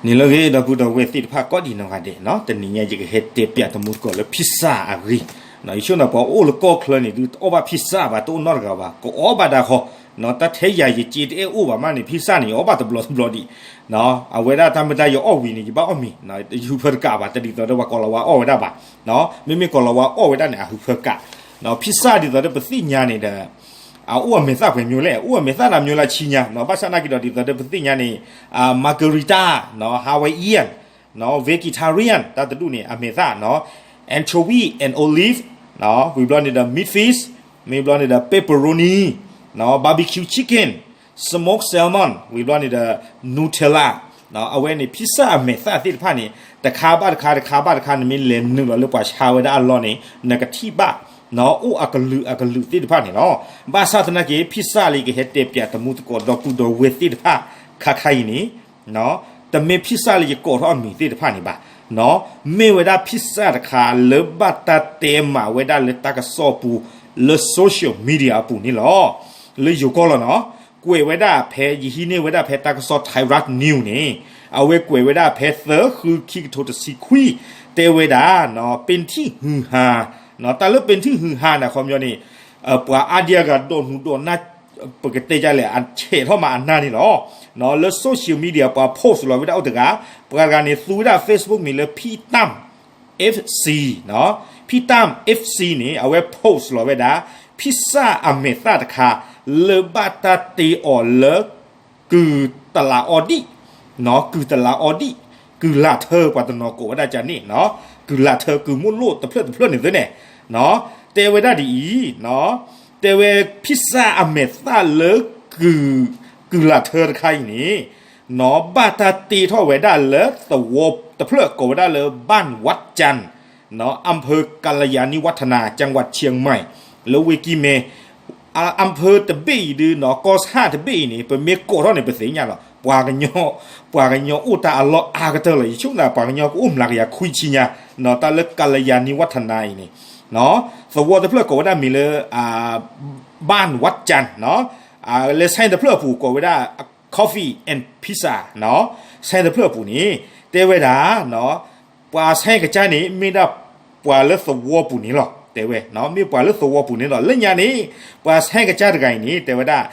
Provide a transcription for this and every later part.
န့ၣ်လၢအဂ့ၤ ဒီပုၢ်ဒီဝဲၢ်သ့ၣ်တဖၣ်ကိးဒံးနီၢ်ဂၤဒဲးနီၤ, တနံၤညါယကဟဲတဲပျးတမူတကိးလၢ pizza အဂ့ၢ်. ယဆိကမိၣ်ပှၤအိၣ်လၢကီၢ်ချၢန့ၣ် ဒုးတအီၣ်ဘၣ် pizza ဘၣ် တအိၣ်နီတဂၤဘၣ်, ကအီၣ်ဘၣ်ဒၣ်ဃီ, တၢ်ထဲယၤယစ့တအဲၣ်အိၣ်ဘၣ်မးန့ၣ် pizza န့ၣ် ယအီၣ်ဘၣ်တဘျီတဘျီဒံး. အဝဲဒၣ်တၢ်မ့ၢ်တၢ်ယအီၣ်ဝံၤန့ၣ် ယဘၣ်အီၣ်မ့ၤ, ယဟုဖၢတကးဘၣ်, တဒ်သိးဒီးပှၤကီၤလၤဝါအီၣ်ဝဲဒၣ်ဘၣ်. မ့မ့ၢ်ကီၤလၤဝါအီၣ်ဝဲဒၣ်န့ၣ် အဟုဖၢကး. pizza ဒ်သိးဒီးပသ့ၣ်ညါန့ၣ်ဒီး အအိၣ်အမဲာ်သၣ်ပှဲၤမျိၤလဲၣ်, အိၣ်အမဲာ်သၣ်နၤမျိၤလၢဆံညါ, ဘၣ်ဆၣ်နာ်က့ဒီးဒ်သိးဒီးပသ့ၣ်ညါန့ၣ် margherita, Hawaiian, vegetarian တၢ်တဒူၣ်န့ၣ် အမဲာ်သၣ်, anchovy and olive, ဝံၤဘျီန့ၣ်ဒီး meat feast, မ့ၢ်ဘျီန့ၣ်ဒီး pepperoni, barbecue chicken, smoked salmon, ဝံၤဘျီန့ၣ်ဒီး Nutella, အဝဲန့ၣ် pizza အမဲာ်သၣ်သ့ၣ်တဖၣ်န့ၣ် တခါဘၣ်တခါ တခါဘၣ်တခါ နမ့ၢ်လဲၤနုာ်လီၤလၢပှၤဆါဝဲဒၣ်အလီၢ်န့ၣ် နကထံၣ်ဘၣ် အိၣ်အကလုာ်အကလုာ်သ့ၣ်တဖၣ်န့ၣ်လီၤ. ဘၣ်ဆၣ်သနာ်က့ pizza လၢယကဟဲတဲပျးတမူတကိးဒီပုၢ်ဒီဝဲၢ်သ့ၣ်တဖၣ်ခါခါအံၤန့ၣ် တမ့ၢ် pizza လၢယကိးထီၣ်အမံၤသ့ၣ်တဖၣ်န့ၣ်ဘၣ်, မ့ၢ်ဝဲဒၣ် pizza တခါလၢဘၣ်တၢ်တဲမၤဝဲဒၣ်လၢတၢ်ကစီၣ်ပူၤ လၢ social media အပူၤန့ၣ်လီၤ. လၢယိၤကီၢ်လီၤနီၤ, ကွဲးဝဲဒၣ်ဖဲ ယဟံးန့ၢ်ဝဲဒၣ်ဖဲတၢ်ကစီၣ် Thai Rat News န့ၣ်, အဝဲကွဲးဝဲဒၣ်ဖဲသၢ ဃု ခံကထိတဆံခွံ, တဲဝဲဒၣ် ပ့ထံၣ်ဟုဟါ, တၢ်လၢပ့ထံၣ်ဟုဟါန့ၣ် အခီပညီန့ၣ် ပှၤအါဒံအါဂၤဒိးနုာ်ဒိးနၢ် ပကတဲဒ်လဲၣ် အဆဲးထီၣ်မးအနၢ်န့ၣ်လီၤ. လၢ social media ပှၤ post လီၤဝဲဒၣ်အိၣ်တဂၤ, ပှၤတဂၤန့ၣ်သူဝဲဒၣ် Facebook မံၤလၢ ဖံတၢ် FC, ဖံတၢ် FC န့ၣ် အဝဲ post လီၤဝဲဒၣ် pizza အမဲာ်သၣ်တခါ လၢဘၣ်တၢ်တ့အီၤလၢ ကုၢ်တလးအီဒံၣ်, ကုၢ်တလးအီဒံၣ်, ကုၢ်လၢ်ထၢ ပှၤတနီၤကိးဝဲဒၣ်ကန့ၣ်, ကုၢ်လၢ်ထၢ ကုၢ်မိၢ်လိၣ်တဖျၢၣ်တဖျၢၣ်န့ၣ်သ့န့ၣ်, တဲဝဲဒၣ်ဒ်အံၤ, တဲဝဲ pizza အမဲာ်သၣ်လၢ ကုၢ်လၢ်ထၢတခါအံၤန့ၣ် ဘၣ်တၢ်တ့ထီၣ်ဝဲဒၣ်လၢသဝီတဖျၢၣ်ကိးဝဲဒၣ်လၢ บ้านวัดจันทร์, อำเภอกัลยาณิวัฒนา จังหวัดเชียงใหม่, လၢဝ့ၢ်ကံၢ်မဲ အဖၢတဘ့ၣ်အံၤဒုးနီၤ ကီၢ်ဆၣ်တဘ့ၣ်အံၤန့ၣ် ပမ့ၢ်ကိးထီၣ်န့ၣ် ပသ့ၣ်ညါလီၤ. ပှၤကညီ, ပှၤကညီအိၣ်တၢ်အလီၢ်အါကတၢၢ်လီၤ. ယဆိကမိၣ်သး ပှၤကညီကအိၣ်မျးကယၤခွံဆံညါ, တၢ်လၢကလယၤနံဝထနၤအံၤန့ၣ်, သဝီတဖျၢၣ်ကိးဝဲဒၣ်မံၤလၢ บ้านวัดจันทร์, လၢ sign တဖျၢၣ်အပူၤကိးဝဲဒၣ် coffee and pizza, sign တဖျၢၣ်အပူၤန့ၣ် တဲဝဲဒၣ် ပှၤ sign ကစၢ်န့ၣ် မ့ၢ်ဒၣ်ပှၤလၢသဝီပူၤန့ၣ်လီၤ. တဲဝဲ မ့ၢ်ပှၤလၢသဝီပူၤန့ၣ်လီၤ. လၢညါန့ၣ် ပှၤ sign ကစၢ်တဂၤအံၤန့ၣ် တဲဝဲဒၣ်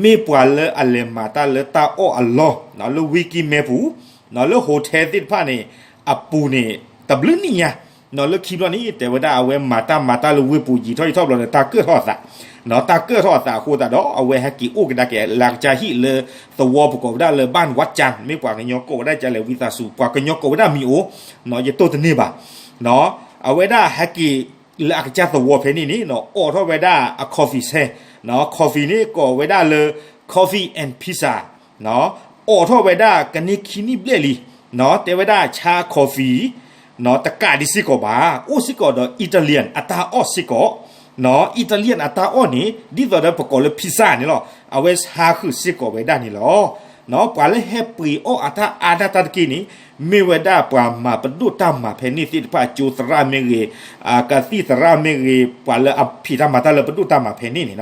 မ့ၢ်ပှၤလၢအလဲၤမၤတၢ်လၢတၢ်အီၣ်အလီၢ် လၢဝ့ၢ်ကံၢ်မဲပူၤ, လၢ hotel သ့ၣ်တဖၣ်န့ၣ် အပူၤန့ၣ် တဘျုးနံၣ်ညါ, လၢခံဘျီန့ၣ် တဲဝဲဒၣ် အဝဲမၤတၢ်မၤတၢ်လၢဝ့ၢ်ပူၤယံာ်ထီၣ်ယံာ်ထီၣ်ဘျီဒီး တၢ်ကၢၣ်ထီၣ်အသး, တၢ်ကၢၣ်ထီၣ်အသးအဃိသတးဒီး အဝဲဟဲက့ၤအိၣ်ကဒါက့ၤလၢအကစၢ်ဟံၣ်လၢသဝီပူၤကိးဝဲဒၣ်လၢ บ้านวัดจันทร์, မ့ၢ်ပှၤကညီကိးဝဲဒၣ်ကလဲၣ်ဝံသးစူၤ ပှၤကညီကိးဝဲဒၣ်မံၤအိၣ်, ယတိၢ်တန့ၢ်ဘၣ်. အဝဲဒၣ်ဟဲက့ၤလၢအကစၢ်သဝီဖဲန့ၣ်န့ၣ် အိးထီၣ်ဝဲဒၣ်အ coffee ဆဲ, coffee န့ၣ်ကိးဝဲဒၣ်လၢ coffee and pizza, အိးထီၣ်ဝဲဒၣ်ကန့ၢ်ခံနံၣ်ဘျဲၣ်လံ, တဲဝဲဒၣ်ဆါ coffee တကးဒံးစ့ၢ်ကီးဘၣ်, အိၣ်စ့ၢ်ကီးဒီး Italian အတၢ်အီၣ်စ့ၢ်ကီး, Italian အတၢ်အီၣ်န့ၣ် ဒ်သိးဒီးပကိးလၢ pizza န့ၣ်လီၤ. အဝဲဆါဃုာ်စ့ၢ်ကီးဝဲဒၣ်န့ၣ်လီၤ. ပှၤလၢဟဲပှ့ၤအီၣ်အတၢ်အါဒၣ်တၢ်တက့ၢ်န့ၣ် မ့ၢ်ဝဲဒၣ်ပှၤမၤပဒိၣ်တၢ်မၤဖဲန့ၣ်သ့ၣ်တဖၣ် ကၠိသရၣ်မ့ၢ်ဂ့ၤ, ကသံၣ်သရၣ်မ့ၢ်ဂ့ၤ, ပှၤလၢအဖံးတၢ်မၤတၢ်လၢပဒိၣ်တၢ်မၤဖဲန့ၣ်န့ၣ်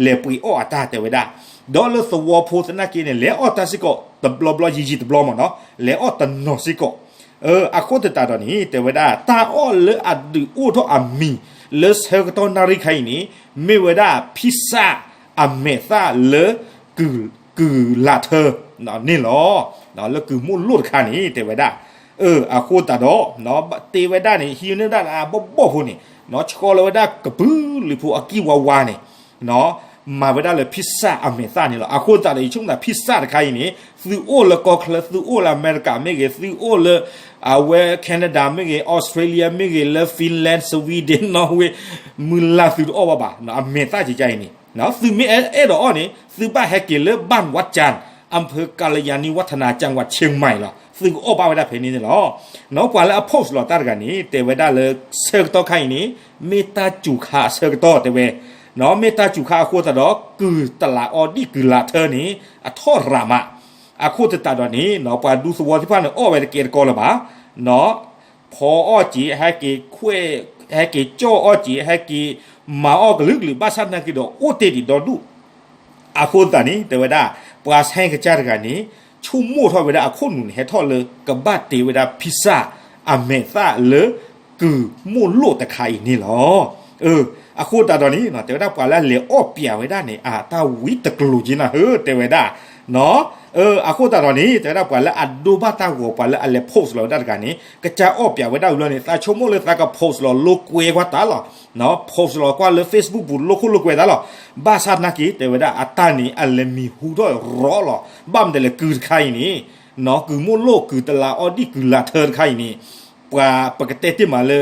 လဲၤပှ့ၤအီၣ်အတၢ်တဲဝဲဒၣ်, ဒီးလၢသဝီဖိသနာ်က့န့ၣ် လဲၤအီၣ်တၢ်စ့ၢ်ကီး တဘျီဘျီယံာ်ယံာ်တဘျီမ့ၢ်နီၤ, လဲၤအီၣ်တနီၤစ့ၢ်ကီး. အဃိသတးဒီးန့ၣ် တဲဝဲဒၣ် တၢ်အီၣ်လၢအဒုးအိၣ်ထီၣ်အမံၤ လၢဆၢကတီၢ်နၣ်ရံၣ်ခါအံၤန့ၣ် မ့ၢ်ဝဲဒၣ် pizza အမဲာ်သၣ်လၢ ကုၢ်လၢ်ထၢန့ၣ်လီၤ. လၢကုၢ်မိၢ်လိၣ်တခါန့ၣ် တဲဝဲဒၣ်, အဃိသတးဒီး တဲဝဲဒၣ်န့ၣ် ဟံးန့ၢ်ဒၣ်အဘီၣ်ဘီၣ်ဖိန့ၣ် ဆှီလီၤဝဲဒၣ်ကပုၢ်လုာ်ဖိအကံၢ်ဝါဝါန့ၣ် မၤဝဲဒၣ်လၢ pizza အမဲာ်သၣ်န့ၣ်လီၤ. အဃိသတးဒီး ယဆိကမိၣ်သး pizza တခါအံၤန့ၣ် သုအိၣ်လၢကီၢ်ချၢ သုအိၣ်လၢအမဲရကၤမ့ၢ်ဂ့ၤ သုအိၣ်လၢ အဝဲ Canada မ့ၢ်ဂ့ၤ Australia မ့ၢ်ဂ့ၤ လၢ Finland Sweden Norway မုၢ်လၢ်သုတအီၣ်ဘၣ်ဘၣ် အမဲာ်သၣ်ကကါအံၤန့ၣ် သုမ့ၢ်အဲၣ်ဒိးအီၣ်န့ၣ် သုဘၣ်ဟဲက့ၤလၢ บ้านวัดจันทร์ อำเภอกัลยาณิวัฒนา จังหวัดเชียงใหม่ လီၤ. သုကအီၣ်ဘၣ်ဝဲဒၣ်ဖဲန့ၣ်န့ၣ်လီၤ. ပှၤလၢအ post လီၤတၢ်တဂၤန့ၣ် တဲဝဲဒၣ်လၢ ဆၢကတီၢ်ခါအံၤန့ၣ် မ့ၢ်တၢ်စူၤခါအဆၢကတီၢ်တဲဝဲ မ့ၢ်တၢ်စူၤခါအဃိသတးဒီး ကုၢ်တလးအီဒံၣ် ကုၢ်လၢ်ထၢန့ၣ် အထီၣ်ရၤမး. အဃိသတးဒီးန့ၣ် ပှၤဒူသဝီသ့ၣ်တဖၣ်န့ၣ် အီၣ်ဝဲတကဲတကီလၢၤဘၣ် ဖီအီၣ်က့ၤ ဟဲက့ၤခွဲး ဟဲက့ၤကၠီၣ်အီၣ်က့ၤ ဟဲက့ၤမၤအီၣ်ကလုာ်ကလုာ် ဘၣ်ဆၣ်သနာ်က့ဒီး အိၣ်တ့ၢ်ဒံးဒီဒူၣ်. အဃိသတးန့ၣ် တဲဝဲဒၣ် ပှၤဆဲကစၢ်တဂၤန့ၣ် ဆိကမိၣ်ထီၣ်ဝဲဒၣ်အခိၣ်နူာ်န့ၣ် ဟဲထီၣ်လၢကဘၣ်တ့ဝဲဒၣ် pizza အမဲာ်သၣ်လၢကုၢ်မိၢ်လိၣ်တခါအံၤန့ၣ်လီၤ. အဃိသတးဒီးန့ၣ် တဲဝဲဒၣ်ပှၤလၢအလဲၤအီၣ်ပၠးဝဲဒၣ်န့ၣ် အတၢ်ဝံတကျိၤက့နၤဧၢ တဲဝဲဒၣ် အဃိသတးဒီးန့ၣ် တဲဝဲဒၣ်ပှၤလၢအဒိဘၣ်တၢ်ဂီၤ ပှၤလၢအလဲၤ post လီၤဝဲဒၣ်တဂၤန့ၣ် ကစၢ်အီၣ်ပၠးဝဲဒၣ်ဝံၤလီၤန့ၣ် သးဆိကမိၣ်လၢသးက post လီၤလိာ်ကွဲကွၢ်တၢ်လီၤ. post လီၤကွၢ်လၢ Facebook ပူၤ လိာ်ခိၣ်လိာ်ကွဲတၢ်လီၤ. ဘၣ်ဆၣ်သနာ်က့ တဲဝဲဒၣ်အတၢ်န့ၣ် အလဲၤမံၤဟူထီၣ်ရီလီၤ. ဘၣ်မနုၤလဲၣ် ကုၢ်တခါအံၤန့ၣ် ကုၢ်မိၢ်လိၣ် ကုၢ်တလးအီဒံၣ် ကုၢ်လးထၢတခါအံၤန့ၣ် ပှၤပကတဲတ့ၢ်မးလၢ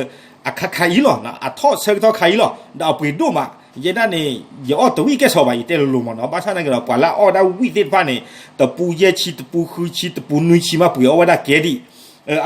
အခါခါအံၤလီၤ အထီၣ်ဆၢကတီၢ်ခါအံၤလီၤ ဒီးအပှ့ၤဒိၣ်မး ယဲဒၣ်န့ၣ် ယအီၣ်တဝံၣ်ကဲၣ်ဆိးဘၣ် ယတဲလိၤလိၤမးနီၤ ဘၣ်ဆၣ်သနာ်က့ဒီး ပှၤလၢအအီၣ်ဝဲဒၣ်ဝံၣ်သ့ၣ်တဖၣ်န့ၣ် တပူၤယဲၢ်ဆံ တပူၤဃုဆံ တပူၤနွံဆံမး ပှ့ၤအီၣ်ဝဲဒၣ်ကဲဒံး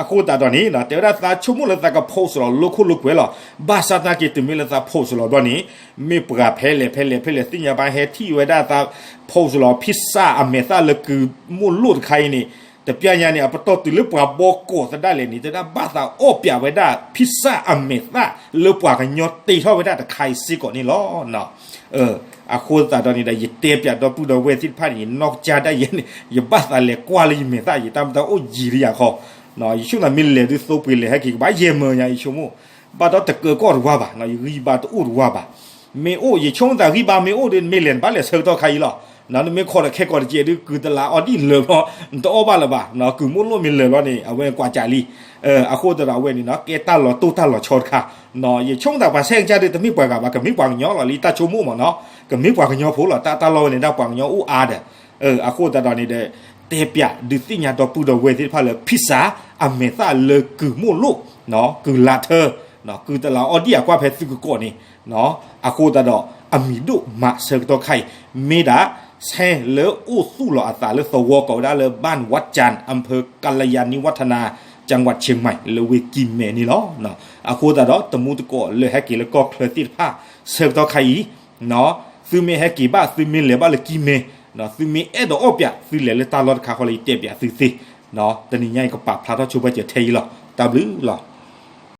အဃိသတးဒီးန့ၣ် တဲဝဲဒၣ်သးဆိကမိၣ်လၢသးက post လီၤလိခိၣ်လိကွဲးလီၤ. ဘၣ်ဆၣ်သနာ်က့ တမ့ၢ်လၢသး post လီၤဘျီန့ၣ် မ့ၢ်ပှၤဖဲလဲၣ်ဖဲလဲၣ်ဖဲလဲၣ်သ့ၣ်ညါဘၣ် ဟဲထံၣ်ဝဲဒၣ်သး post လီၤ pizza အမဲာ်သၣ်လၢကုၢ်မိၢ်လိၣ်တခါအံၤန့ၣ် တပျၢ်ညါန့ၣ် အပတီၢ်တုၤလၢပှၤဘီကီၢ်သဒၣ်လဲာ်န့ၣ် တဲဝဲဒၣ်ဘၣ်သးအီၣ်ပၠးဝဲဒၣ် pizza အမဲာ်သၣ်လၢပှၤကညီတ့ထီၣ်ဝဲဒၣ်တခါအံၤစ့ၢ်ကီးန့ၣ်လီၤ. အဃိသတးဒီးန့ၣ်ဒီး ယတဲပၠးဒီပုၢ်ဒီဝဲၢ်သ့ၣ်တဖၣ်န့ၣ် ယနီၢ်ကစၢ်ဒၣ်ယဲန့ၣ် ယဘၣ်သးလဲၤကွၢ်လၢယမဲာ်သၣ် ယတၢ်မတၤအိၣ်ယံာ်လံယၤဃီ ယဆိကမိၣ်မ့ၢ်လဲၤဒုးသိပှ့ၤလဲၤဟဲက့ၤ ကဘၣ်ယဲၢ်မၢညါ ယဆိကမိၣ် ဘၣ်ဒီးတကၢကီၢ်တဝါဘၣ် ယဂံၢ်ယဘါတအိၣ်တဝါဘၣ် မ့ၢ်အိၣ် ယဆိကမိၣ်သးဂံၢ်ဘါမ့ၢ်အိၣ်ဒီး မ့ၢ်လဲၤနဘၣ်လဲၤဆၢကတီၢ်ခါအံၤလီၤ. နမ့ၢ်ခိးဒီးခဲကိာ်တကဲးဒုး ကုၢ်တလးအီဒံၣ်လၢာ်ဘျီ နတအီၣ်ဘၣ်လၢၤဘၣ် ကုၢ်မိၢ်လိၣ်မ့ၢ်လၢာ်ဘျီန့ၣ် အဝဲကွၢ်ကးလံ အဃိသတးဒီးအဝဲန့ၣ်နီၤ ကဲတၢ်လီၤတိၢ်တၢ်လီၤဆီတခါ ယဆိကမိၣ်သးပှၤဆဲးကစၢ်ဒုး တမ့ၢ်ပှၤဂၤဘၣ် ကမ့ၢ်ပှၤကညီလီၤလံတၢ်ဆိကမိၣ်မ့ၢ်နီၤ ကမ့ၢ်ပှၤကညီဖိလီၤ တၢ်တၢ်လီၢ်ဝဲန့ၣ်ဒၣ်ပှၤကညီအိၣ်အါဒီး အဃိသတးဒီးန့ၣ်ဒီး တဲပၠးဒုးသ့ၣ်ညါဒီပုၢ်ဒီဝဲၢ်သ့ၣ်တဖၣ်လၢ pizza အမဲာ်သၣ်လၢကုၢ်မိၢ်လိၣ် ကုၢ်လးထၢ ကုၢ်တလးအီဒံၣ်အကွၢ်ဖဲသုကကိးန့ၣ် အဃိသတးဒီး အမံၤဒိၣ်မးဆၢကတီၢ်ခါအံၤ မ့ၢ်ဒၣ် ဆဲးလၢအိၣ်သူၣ်လီၤအသးလၢသဝီကိးဝဲဒၣ်လၢ บ้านวัดจันทร์ อำเภอกัลยาณิวัฒนา จังหวัดเชียงใหม่ လၢဝ့ၢ်ကံၢ်မဲန့ၣ်လီၤ. အဃိသတးဒီး တမူတကိးလၢဟဲက့ၤလၢကီၢ်ချၢသ့ၣ်တဖၣ် ဆၢကတီၢ်ခါအံၤ သုမ့ၢ်ဟဲက့ၤဘၣ် သုမ့ၢ်လဲၤဘၣ်လၢကံၢ်မဲ သုမ့ၢ်အဲၣ်ဒိးအီၣ်ပၠး သုလဲၤလၢတၢ်လီၢ်တခါဃီလၢယတဲပၠးသုသ့ တနံၤညါအံၤကပာ်ဖျါထီၣ်ဆိပာ်စၢၤထဲအံၤလီၤ. တၢ်ဘျုးလီၤ.